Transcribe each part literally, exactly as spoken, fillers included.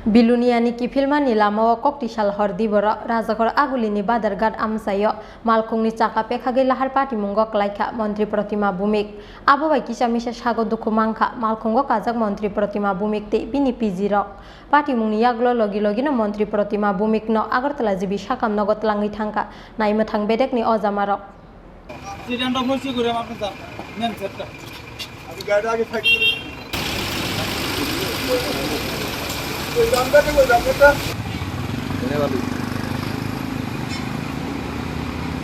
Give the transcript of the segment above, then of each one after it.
Biluniani kiphilmani lamao koktisal hor diboro Rajakhor Agulini Badarghat amchaio malkhungni chaka pekhagwi lahar patimungo klaikha Montri Protima Bhumik. Abo bai kisa misa sago dukhu mankha malkhungo kajak Montri Protima Bhumik tei bini P G rok. Patimungni yagulo logi logino Montri Protima Bhumikno Agartala G B sakam nogo tlangwi thangkha, naimwthang bedekni ojamarok. Student rok no si guri ama pesa main set ta. Abi gari age fight guri. Koi jam karte, koi jam karte. Ene wali.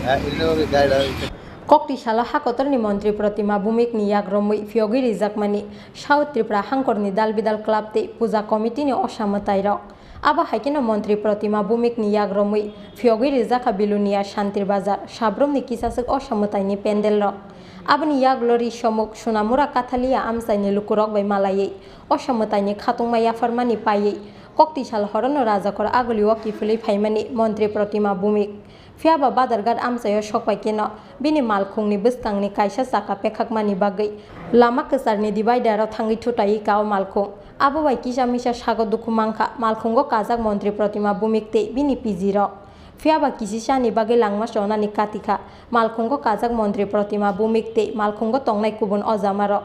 Ya, ene wali gari age. Kokti salo hakotorni Montri Protima Bhumikni yak romwi phiyogwi rijakmani South Tripura Hangkorni Dal Bidal Club tei Puja Committee ni osa mwtairok. Abo hai kheno Montri Protima Bhumikni yak romwi phiyogwi rijak kha Bilonia Shantir Bazar, Sabrumni kisaswk osa mwtaini pandal rok. Aboni yagulo Risomuk, Sonamura, Kathalia amchaini lukurok bai malaiwi osa mwtaini khatungma yapharmani paiwi kokti sal horono Rajakhor Agulio kiphilwi phaimani Montri Protima Bhumik. Phiyaba Badarghat amchaio sokpai kheno bini malkhungni bwskangni kaisa chaka pekhakmani bagwi lama kwcharni divider-o thangwi thutaiwi kao malkhung. Abo bai kisa misa sago dukhu mankha malkhungo kajak Montri Protima Bhumik tei bini P G rok. Phiyaba kisisani bagwi langma chonani katikha malkhungo kajak Montri Protima Bhumik tei malkhungo tongnai kubun ojamarok.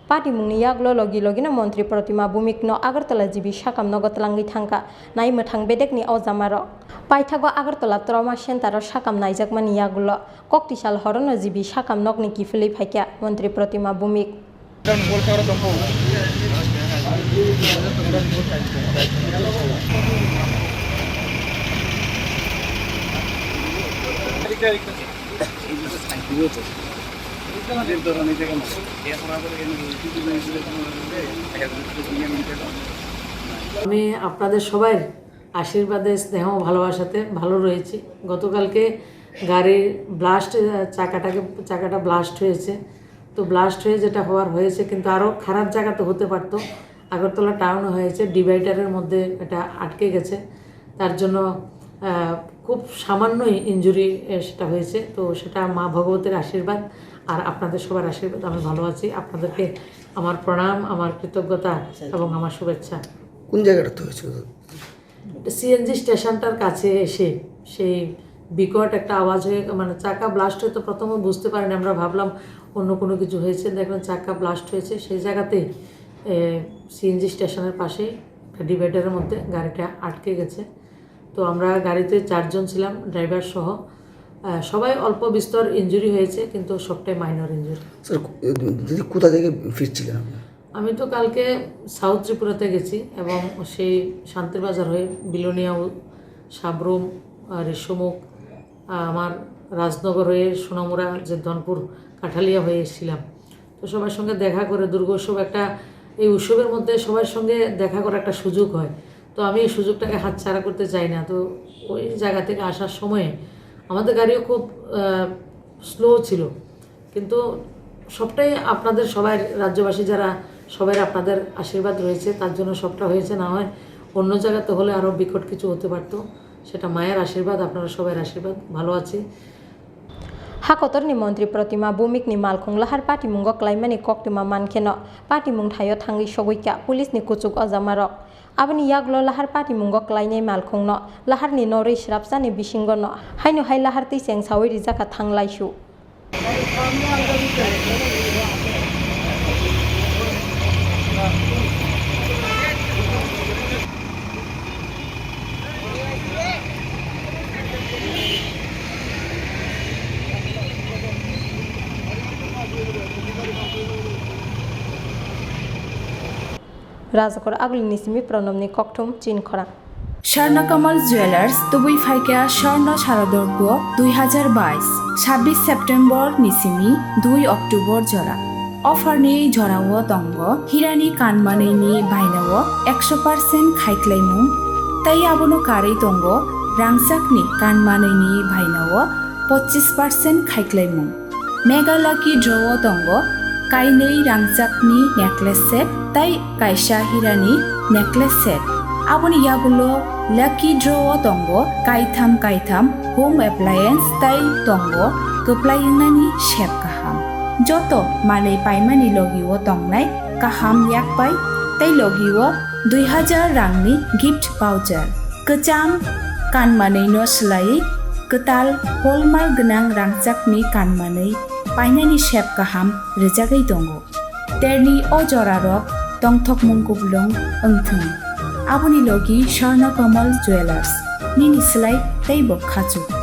Patimungni yagulo logi logino Montri Protima Bhumikno Agartala G B sakam nogo tlangwi thangkha naimwthang bedekni ojamarok. Paithago Agartala Trauma Center-o sakam naijakmani yagulo kokti sal horono G B sakam nokni kiphilwi phaikha Montri Protima Bhumik. আমি আপনাদের সবার আশীর্বাদে, স্নেহ, ভালোবাসাতে ভালো রয়েছি। গতকালকে গাড়ির ব্লাস্ট, আহ, চাকাটাকে, চাকাটা ব্লাস্ট হয়েছে। তো ব্লাস্ট হয়ে যেটা হওয়ার হয়েছে, কিন্তু আরও খারাপ জায়গা তো হতে পারতো। আগরতলা টাউন হয়েছে, ডিভাইডারের মধ্যে এটা আটকে গেছে, তার জন্য, আহ, খুব সামান্যই ইনজুরি, আহ, সেটা হয়েছে। তো সেটা মা ভগবতীর আশীর্বাদ আর আপনাদের সবার আশীর্বাদ, আমি ভালো আছি। আপনাদেরকে আমার প্রণাম, আমার কৃতজ্ঞতা এবং আমার শুভেচ্ছা। কোন জায়গাটাতে হয়েছিল? সিএনজি স্টেশনটার কাছে এসে সেই বিকট একটা আওয়াজ হয়ে, মানে, চাকা ব্লাস্ট হয়তো প্রথমে বুঝতে পারিনি, আমরা ভাবলাম অন্য কোনো কিছু হয়েছে, দেখলাম চাকা ব্লাস্ট হয়েছে। সেই জায়গাতেই, এ, সিএনজি স্টেশনের পাশেই একটা ডিভাইডারের মধ্যে গাড়িটা আটকে গেছে। তো আমরা গাড়িতে চারজন ছিলাম, ড্রাইভার সহ। আহ, সবাই অল্প বিস্তর ইনজুরি হয়েছে, কিন্তু সবটাই মাইনর ইনজুরি। স্যার, কো-, দিদি, কোথা থেকে ফিরছিলেন আপনি? আমি তো কালকে সাউথ ত্রিপুরাতে গেছি এবং সেই শান্তির বাজার হয়ে বিলোনিয়া, সাব্রুম, আহ, ঋষ্যমুখ, আহ, আমার রাজনগর হয়ে সোনামুড়া, যে ধনপুর, কাঠালিয়া হয়ে এসেছিলাম। তো সবার সঙ্গে দেখা করে দুর্গোৎসব একটা, এই উৎসবের মধ্যে সবার সঙ্গে দেখা করার একটা সুযোগ হয়। তো আমি এই সুযোগটাকে হাতছাড়া করতে চাই না। তো ওই জায়গা থেকে আসার সময়ে আমাদের গাড়িও খুব, আহ, স্লো ছিল, কিন্তু সবটাই আপনাদের সবাই, রাজ্যবাসী যারা, সবাই আপনাদের আশীর্বাদ রয়েছে, তার জন্য সবটা হয়েছে। না হয় অন্য জায়গাতে হলে আরও বিকট কিছু হতে পারতো। সেটা মায়ের আশীর্বাদ, আপনারা সবার আশীর্বাদ, ভালো আছি। Hakotorni Montri Protima Bhumikni malkhung lahar patimungo klaimani koktwma mankheno patimung thaio thangwi sogwikha police ni kuchuk ojamarok. Aboni yagulo lahar patimungo klainai malkhungno laharni norwi srapsani bisingono haino hai lahar twi chengsawi rijakha thanglaisu. Rajakhor Agulini simi Pranobni kokthum chin khorang. Swarna Kamal Jewelers, tubui phaikha Swarna Sharadorpo dui hazar bais, sabbish September ni simi dui October jora. Offer ni jorao tongo hirani kanmanwi ni bainao ekso percent khaiklaimung, tei abono karwi tongo rangchakni kanmanwi ni bainao pochis percent khaiklaimung. Mega Lucky Draw o tongo kainwi rangchakni necklace set tei kaisa hirani necklace set. Aboni yagulo Lucky Draw o tongo kaitham kaitham home appliance tei tongo kwplai wngnani sep kaham. Joto manwi paimani logi o tongnai kaham yakpai tei logi o Dui hazar rangni gift voucher. Kwcham kanmanwino swlaiwi kwtal hallmark gwnang rangchakni kanmanwi painani sep kaham rwjagwi tongo. Terni o jorarok tongthokmung kuplung wngthwng. Aboni logi Swarna Kamal Jewellers, nini slai teibo khachuk.